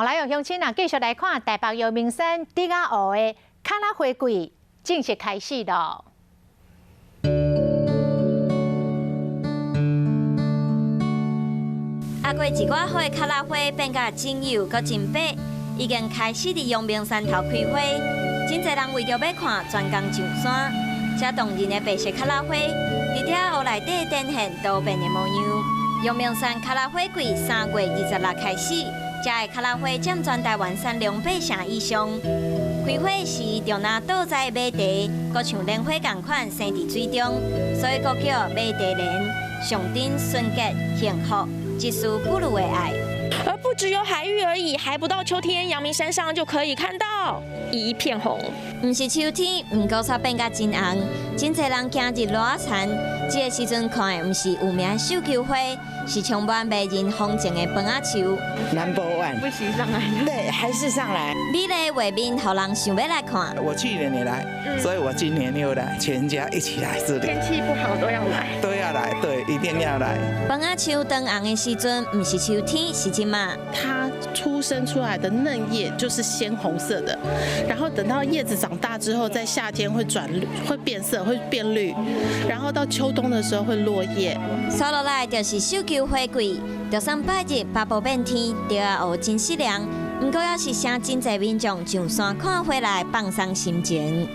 好來，鄉親啊，繼續來看台北陽明山竹仔湖的卡仔花季正式開始咯。啊，過一寡好的卡仔花變甲真幼閣真白，已經開始佇陽明山頭開花。真濟人為著欲看，專工上山。這動人的白色卡仔花，佇竹仔湖內底展現多變的模樣。陽明山卡仔花季3月26開始，這个卡仔花佔全台灣產量八成以上。開花時，就若倒栽的馬蹄，閣像蓮花仝款生佇水中，所以閣叫馬蹄蓮，象徵純潔、幸福、一絲不苟的愛。而不只有海芋而已，還不到秋天，陽明山上就可以看到一片紅。毋是秋天，毋過煞變甲真紅，真濟人行入羅仔田，這个時陣看的毋是有名繡球花，是充滿迷人風情的楓仔樹。 Number one，不行上來。對，還是上來。美麗畫面，予人想欲來看。我去年也來，所以我今年又來，全家一起來這裡。天氣不好都要來。都要來，對，一定要來。楓仔樹當紅的時陣，毋是秋天，是這馬。它初生出來的嫩葉就是鮮紅色的，然後等到葉子長大之後，在夏天會轉綠，會變色，會變綠，然後到秋冬的時候會落葉。紲落來就是繡球花季，就算拜日北部變天，竹仔湖真適涼，毋過猶是誠真濟民眾上山看花來放鬆心情。